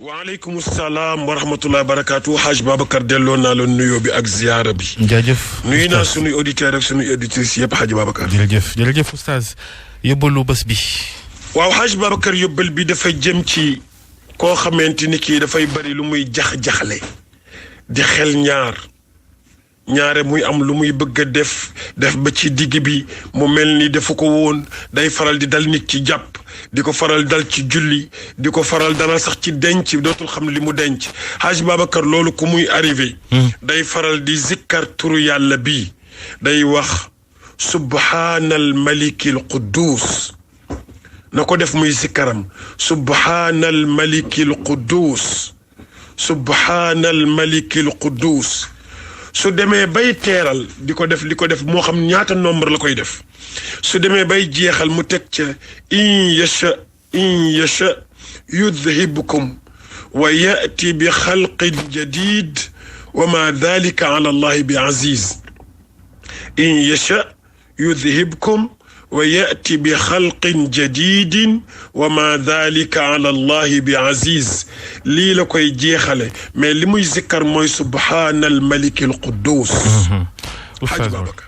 waaleykum salaam wa rahmatulah barakaatu Hadj Babacar delloo naa la nuyoo bi ak ziyaara bi. jaajëf nuyu naa sunuy auditeurs ak sunuy auditrices yëpp Hadj Babacar. jërëjëf oustaz yóbbalu bés bi. waaw Hadj Babacar yóbbal bi dafay jëm ci koo xamante ni kii dafay bari lu muy jax-jaxle di xel ñaare muy am lu muy bëgg a def ba ci digg bi mu mel ni defu ko woon day faral di dal nit ci jàpp di ko faral dal ci julli di ko faral dalal sax ci denc dootul xam li mu denc Hadj Babacar loolu ku muy arrivé day faral di zikkar turu yàlla bii day wax subhaanal malikil quddus na ko def muy zikkaram subhaanal malikil quddus subhaanal malikil quddus su demee bay teeral di ko def moo xam ñaata nombre la koy def su demee bay jeexal mu teg ca in yasha yudhibkum wa yati bi xalqin jadid wa ma dalika ala allahi bi aziz in yasha yudhibkum wa yati bi xalqin jadidin wa ma dalika ala allahi bi aziz lii la koy jeexale mais li muy zikkar mooy subhaanal malikil quddus. Hadj Babacar.